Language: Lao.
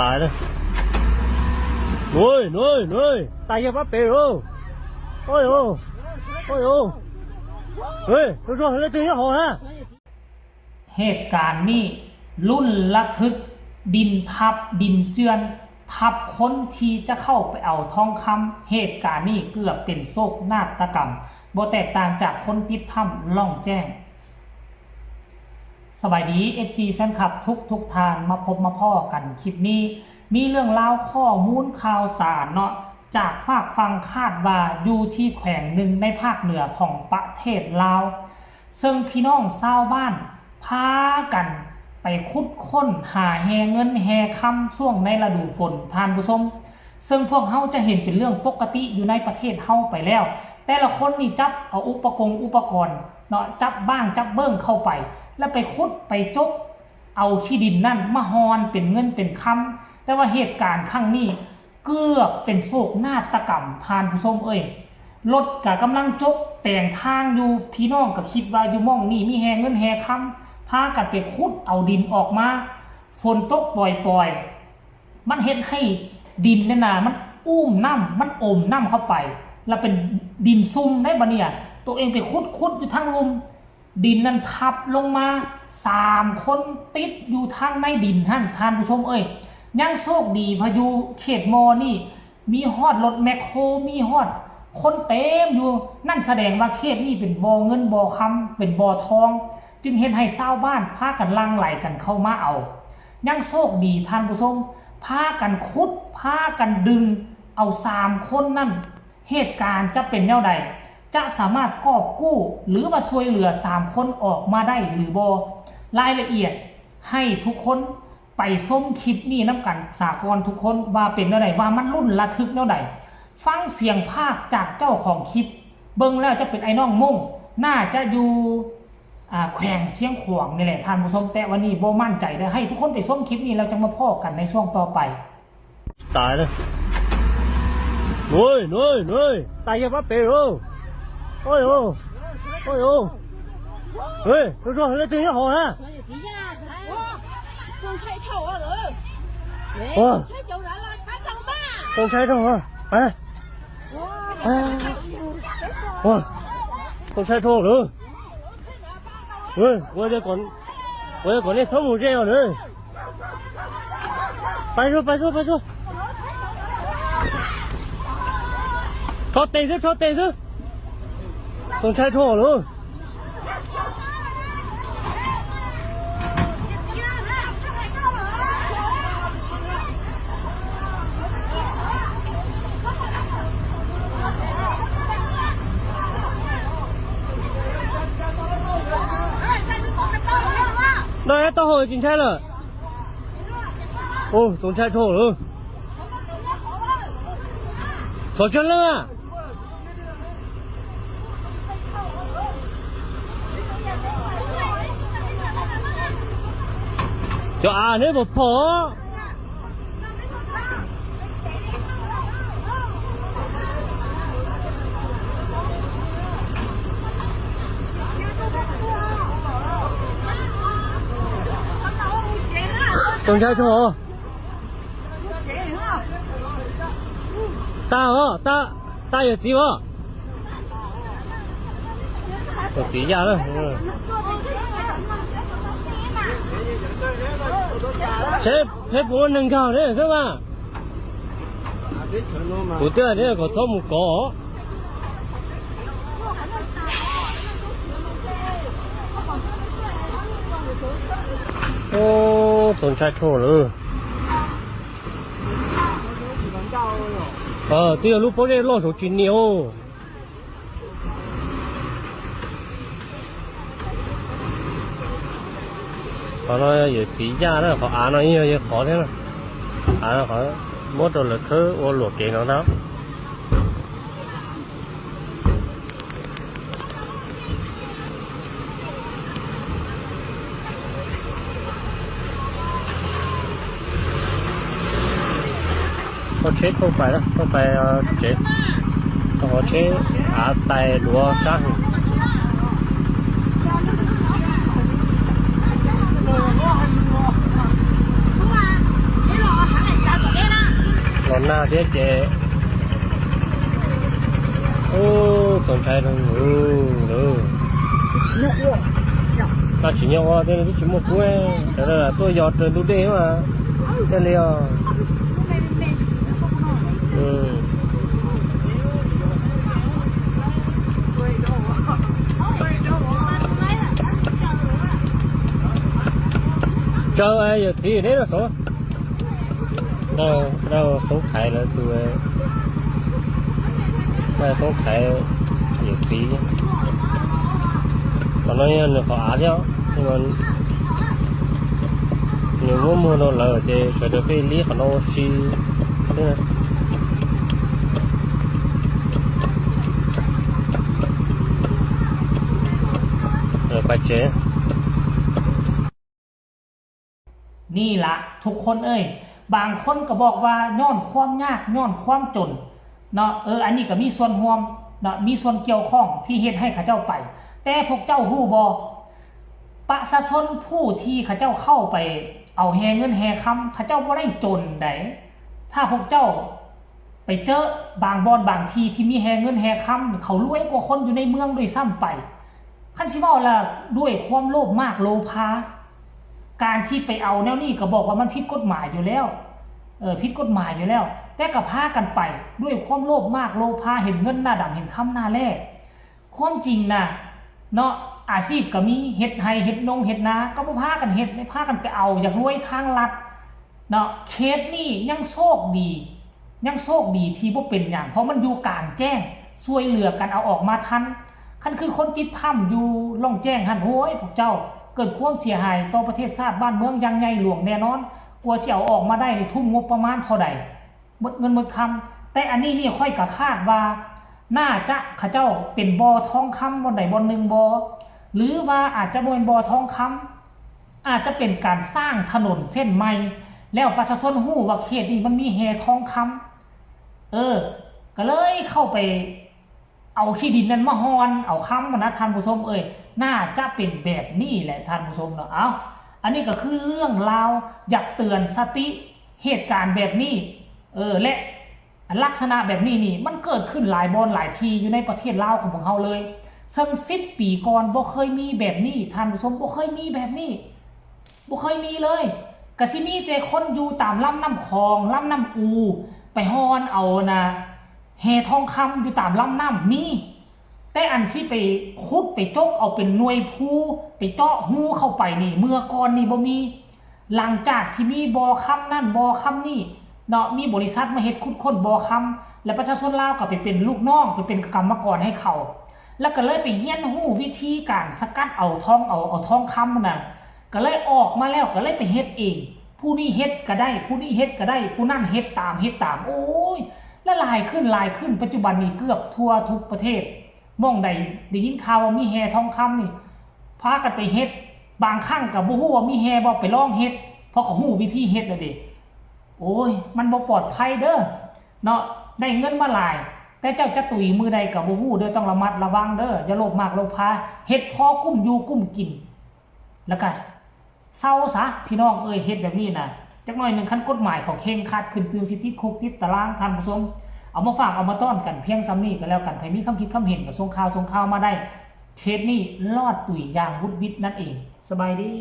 ตายแล้ว โอ้ย โอ้ย โอ้ย ตายยังมาเป๋โอ้ โอ้ย โอ้ย โอ้ย โอ้ย เฮ้ย ทุกคน เฮ้ย ตื่นยังหอนะ ເຫດການນີ້ລຸ້ນລະທຶກ, ດິນທັບ, ດິນເຈື່ອນທັບຄົນທີ່ຈະເຂົ້າໄປເອົາທອງຄຳ. ເຫດການນີ້ເກືອບເປັນໂສກນາດຕະກຳ, ບໍ່ແຕກຕ່າງຈາກຄົນຕິດຖ້ຳລ່ອງແຈ້ງ. ສະບາຍດີ ເອັຟຊີ ແຟນຄລັບທຸກໆທ່ານ, ມາພົບມາພໍ້ກັນຄລິບນີ້ ມີເລື່ອງລາວຂໍ້ມູນຂ່າວສານເນາະ ຈາກຟາກຝັ່ງ ຄາດວ່າຢູ່ທີ່ແຂວງໜຶ່ງໃນພາກເໜືອຂອງປະເທດລາວ. ເຊິ່ງພີ່ນ້ອງຊາວບ້ານພາກັນໄປຂຸດຄົ້ນຫາແຮ່ເງິນແຮ່ຄຳຊ່ວງໃນລະດູຝົນ ທ່ານຜູ້ຊົມ, ເຊິ່ງພວກເຮົາຈະເຫັນເປັນເລື່ອງປົກກະຕິຢູ່ໃນປະເທດເຮົາໄປແລ້ວ. ແຕ່ລະຄົນນີ້ຈັບເອົາອຸປະກົງອຸປະກອນເນາະ, ຈັບບ້າງຈັບເບິ່ງເຂົ້າໄປ ແລ້ວໄປຂຸດໄປຈົກເອົາຂີ້ດິນນັ້ນມາຮ່ອນເປັນເງິນເປັນຄຳ. ແຕ່ວ່າເຫດການຄັ້ງນີ້ ເກືອບເປັນໂສກນາດຕະກຳ ທ່ານຜູ້ຊົມເອີຍ. ລົດກະກຳລັງຈົກແປງທາງຢູ່, ພີ່ນ້ອງກະຄິດວ່າຢູ່ໝ່ອງນີ້ມີແຮ່ເງິນແຮ່ຄຳ, ພາກັນໄປຂຸດເອົາດິນອອກມາ. ຝົນຕົກປ່ອຍໆ ມັນເຮັດໃຫ້ດິນນັ້ນນະ ມັນອູ້ມນ້ຳ, ມັນອົມນ້ຳເຂົ້າໄປ ແລ້ວເປັນດິນຊຸ່ມໄດ໋ບາດນີ້. ໂຕເອງໄປຂຸດ, ຂຸດຢູ່ທາງລຸ່ມ ດິນນັ້ນທັບລົງມາ ສາມຄົນຕິດຢູ່ທາງໃນດິນຫັ້ນ ທ່ານຜູ້ຊົມເອີຍ. ຍັງໂຊກດີພາຍຸເຂດມໍນີ້ ມີຮອດລົດແມັກໂຄ ມີຮອດຄົນເຕັມຢູ່. ນັ້ນສະແດງວ່າເຂດນີ້ເປັນບໍ່ເງິນບໍ່ຄຳ ເປັນບໍ່ທອງ, ຈຶ່ງເຮັດໃຫ້ຊາວບ້ານພາກັນຫຼັ່ງໄຫຼກັນເຂົ້າມາເອົາ. ຍັງໂຊກດີທ່ານຜູ້ຊົມ ພາກັນຂຸດ ພາກັນດຶງເອົາສາມຄົນນັ້ນ ເຫດການຈະເປັນແນວໃດ? ຈະສາມາດກອບກູ້ ຫຼືວ່າຊ່ວຍເຫຼືອສາມຄົນອອກມາໄດ້ຫຼືບໍ່? ລາຍລະອຽດໃຫ້ທຸກຄົນໄປຊົມຄລິບນີ້ນຳກັນສາກ່ອນທຸກຄົນ ວ່າເປັນແນວໃດ? ວ່າມັນລຸ້ນລະທຶກແນວໃດ? ຟັງສຽງພາກຈາກເຈົ້າຂອງຄລິບ ເບິ່ງແລ້ວຈະເປັນໄອ້ນ້ອງມົ້ງ ໜ້າຈະຢູ່ ອ່າ ແຂວງຊຽງຂວາງນີ້ແຫຼະທ່ານຜູ້ຊົມ. ແຕ່ວ່ານີ້ບໍ່ໝັ້ນໃຈເດີ້ ໃຫ້ທຸກຄົນໄປຊົມຄລິບນີ້ແລ້ວຈັ່ງມາພໍ້ກັນໃນຊ່ວງຕໍ່ໄປ. ตายแล้ว โอ้ย โอ้ย โอ้ย ตายยังมาเป๋โอ้ โอ้ย โอ้ โอ้ย โอ้ เฮ้ย ทุกคน เฮ้ย ตื่นยังหอนะ 哇，中彩头啊了，哇，中彩头啊，哎，哇，中彩头了。 喂，我在管，我在管那生物这样的。别说，别说，别说。朝对着，朝对着。中彩头了。 那要到后警察了。哦，中彩头了。考证了啊。 ຈະອານເດ້ບໍ່ພໍ 中彩头。 大哦，大，大有急哦。有急呀，嗯。谁，谁不能搞的是吧？不对，这个搞错木搞。哦，中彩头了。 เออ ที่ลูกโป้ได้รอดของจีนเนี่ย โอ้ ขอหน่อย อย่าสีย่านะ ขออ่านหน่อย อย่าขอแท้นะ อ่านขอ หมดตัวเหลือคือ โอ้ หลวกเก่งแล้วนะ โอเค เข้าไปแล้ว เข้าไป เอ่อ เจ๊ โอเค อาไตหลัวช่าง เมื่อวานนี้เราเอาทั้งไอ้ ໜ້າເຈ ໂອ້ ສົນໄຊເບິ່ງ ໂອ້ ເດີ ໜົກເອີຍ ໜົກ ຕາຊິຫຍອກວ່າເດ້ ຊິໝົດເວີຍ ແຕ່ລະຕົວຍອດເດີ ດູເດວ່າ ແຕ່ລະ ອືມ ເຈົ້າ ອາຍຸ ທີ່ເດ້ ລາວ ລາວສົ່ງຂາຍແລ້ວ ຕົວ ລາວສົ່ງຂາຍຢູ່ທີ່ ຕອນນັ້ນເຂົາອາດແລ້ວ ທີ່ມັນ ຢູ່ມຸມໂນລາເຈ ສະເດເປລີຂະໂນຊີ ເອີ ໄປເຈ. ນີ້ລະທຸກຄົນເອີຍ ບາງຄົນກໍບອກວ່າຍ້ອນຄວາມຍາກ ຍ້ອນຄວາມຈົນເນາະ ເອີ ອັນນີ້ກໍມີສ່ວນຮ່ວມເນາະ ມີສ່ວນກ່ຽວຂ້ອງທີ່ເຮັດໃຫ້ເຂົາເຈົ້າໄປ ແຕ່ພວກເຈົ້າຮູ້ບໍ່ ປະຊາຊົນຜູ້ທີ່ເຂົາເຈົ້າເຂົ້າໄປເອົາແຮ່ເງິນແຮ່ຄຳ ເຂົາເຈົ້າບໍ່ໄດ້ຈົນໃດ໋ ຖ້າພວກເຈົ້າ ໄປເຈີບາງບ່ອນບາງທີ່ທີ່ມີແຮ່ເງິນແຮ່ຄຳ ເຂົາລວຍກວ່າຄົນຢູ່ໃນເມືອງດ້ວຍຊ້ຳໄປ. ຄັນຊິເວົ້າລະດ້ວຍຄວາມໂລບມາກໂລພາ ການທີ່ໄປເອົາແນວນີ້ກໍບອກວ່າມັນຜິດກົດໝາຍຢູ່ແລ້ວ ເອີ ຜິດກົດໝາຍຢູ່ແລ້ວ ແຕ່ກໍພາກັນໄປດ້ວຍຄວາມໂລບມາກໂລພາ ເຫັນເງິນໜ້າດຳ ເຫັນຄຳໜ້າແລ. ຄວາມຈິງນະເນາະ ອາຊີບກໍມີ ເຮັດໄຮ່ເຮັດນົງເຮັດນາ ກໍບໍ່ພາກັນເຮັດ ໄດ້ພາກັນໄປເອົາ ຢາກລວຍທາງລັດເນາະ. ເຂດນີ້ຍັງໂຊກດີ ຍັງໂຊກດີທີ່ບໍ່ເປັນຫຍັງ ເພາະມັນຢູ່ກາງແຈ້ງ ຊ່ວຍເຫຼືອກັນເອົາອອກມາທັນ. ຄັນຄືຄົນຕິດຖ້ຳຢູ່ລ່ອງແຈ້ງຫັ້ນ ໂອ້ຍ ພວກເຈົ້າເກີດຄວາມເສຍຫາຍຕໍ່ປະເທດຊາດບ້ານເມືອງຢ່າງໃຫຍ່ຫຼວງແນ່ນອນ. ກວ່າຊິເອົາອອກມາໄດ້ນີ້ ທຸ່ມງົບປະມານເທົ່າໃດ? ໝົດເງິນໝົດຄຳ. ແຕ່ອັນນີ້ນີ້ຂ້ອຍກໍຄາດວ່າ ໜ້າຈະເຂົາເຈົ້າເປັນບໍ່ທອງຄຳບ່ອນໃດບ່ອນໜຶ່ງບໍ່ ຫຼືວ່າອາດຈະບໍ່ແມ່ນບໍ່ທອງຄຳ ອາດຈະເປັນການສ້າງຖະໜົນເສັ້ນໃໝ່ ແລ້ວປະຊາຊົນຮູ້ວ່າເຂດນີ້ມັນມີແຮ່ທອງຄຳ ເອີ ກໍເລີຍເຂົ້າໄປ ເອົາຂີ້ດິນນັ້ນມາຮ່ອນເອົາຄຳຫັ້ນນະທ່ານຜູ້ຊົມເອີຍ. ໜ້າຈະເປັນແບບນີ້ແຫຼະທ່ານຜູ້ຊົມເນາະ. ເອົ້າ ອັນນີ້ກໍຄືເລື່ອງລາວ ຢາກເຕືອນສະຕິເຫດການແບບນີ້ ເອີ ແລະ ລັກສະນະແບບນີ້ນີ້ ມັນເກີດຂຶ້ນຫຼາຍບ່ອນຫຼາຍທີ່ຢູ່ໃນປະເທດລາວຂອງພວກເຮົາເລີຍ. ເຊິ່ງສິບປີກ່ອນບໍ່ເຄີຍມີແບບນີ້ທ່ານຜູ້ຊົມ ບໍ່ເຄີຍມີແບບນີ້ ບໍ່ເຄີຍມີເລີຍ. ກະຊິມີແຕ່ຄົນຢູ່ຕາມລຳນ້ຳຂອງ ລຳນ້ຳອູ ໄປຮ່ອນເອົານະ ແຮ່ທອງຄຳຢູ່ຕາມລຳນ້ຳມີ ແຕ່ອັນຊິໄປຂຸດໄປຈົກເອົາເປັນໜ່ວຍພູ ໄປເຈາະຮູເຂົ້າໄປນີ້ ເມື່ອກ່ອນນີ້ບໍ່ມີ. ຫຼັງຈາກທີ່ມີບໍ່ຄຳນັ້ນບໍ່ຄຳນີ້ເນາະ ມີບໍລິສັດມາເຮັດຂຸດຄົ້ນບໍ່ຄຳ ແລະ ປະຊາຊົນລາວກໍໄປເປັນລູກນ້ອງ ໄປເປັນກຳມະກອນໃຫ້ເຂົາ ແລ້ວກໍເລີຍໄປຮຽນຮູ້ວິທີການສະກັດເອົາທອງ ເອົາ ເອົາທອງຄຳຫັ້ນນະ ກໍເລີຍອອກມາແລ້ວ ກໍເລີຍໄປເຮັດເອງ. ຜູ້ນີ້ເຮັດກໍໄດ້ ຜູ້ນີ້ເຮັດກໍໄດ້ ຜູ້ນັ້ນເຮັດຕາມ ເຮັດຕາມ ໂອ້ຍ ລະຫຼາຍຂຶ້ນ ຫຼາຍຂຶ້ນ. ປັດຈຸບັນນີ້ເກືອບທົ່ວທຸກປະເທດ ໝ່ອງໃດໄດ້ຍິນຂ່າວວ່າມີແຮ່ທອງຄຳນີ້ ພາກັນໄປເຮັດ. ບາງຄັ້ງກໍບໍ່ຮູ້ວ່າມີແຮ່ບໍ່ ໄປລອງເຮັດ ເພາະເຂົາຮູ້ວິທີເຮັດແລ້ວເດ້. ໂອ້ຍ ມັນບໍ່ປອດໄພເດີ້ເນາະ ໄດ້ເງິນມາຫຼາຍ ແຕ່ເຈົ້າຈະຕຸຍມື້ໃດກໍບໍ່ຮູ້ເດີ້. ຕ້ອງລະມັດລະວັງເດີ້ ຢ່າໂລບມາກໂລບພາ ເຮັດພໍກຸ້ມຢູ່ກຸ້ມກິນ ແລ້ວກໍ ເຊົາຊະພີ່ນ້ອງເອີຍ ເຮັດແບບນີ້ນະ. ຈັກໜ້ອຍໜຶ່ງ ຄັນກົດໝາຍເຂົາເຄັ່ງຄັດຂຶ້ນ ຕື່ມຊິຕິດຄຸກຕິດຕາລາງ. ທ່ານຜູ້ຊົມ ເອົາມາຝາກເອົາມາຕ້ອນກັນພຽງສ່ຳນີ້ກໍແລ້ວກັນ. ໃຜມີຄຳຄິດຄຳເຫັນກໍສົ່ງຂ່າວສົ່ງຂ່າວມາໄດ້. ເຂດນີ້ລອດຕຸຍຢ່າງຫວຸດຫວິດນັ້ນເອງ. ສະບາຍດີ.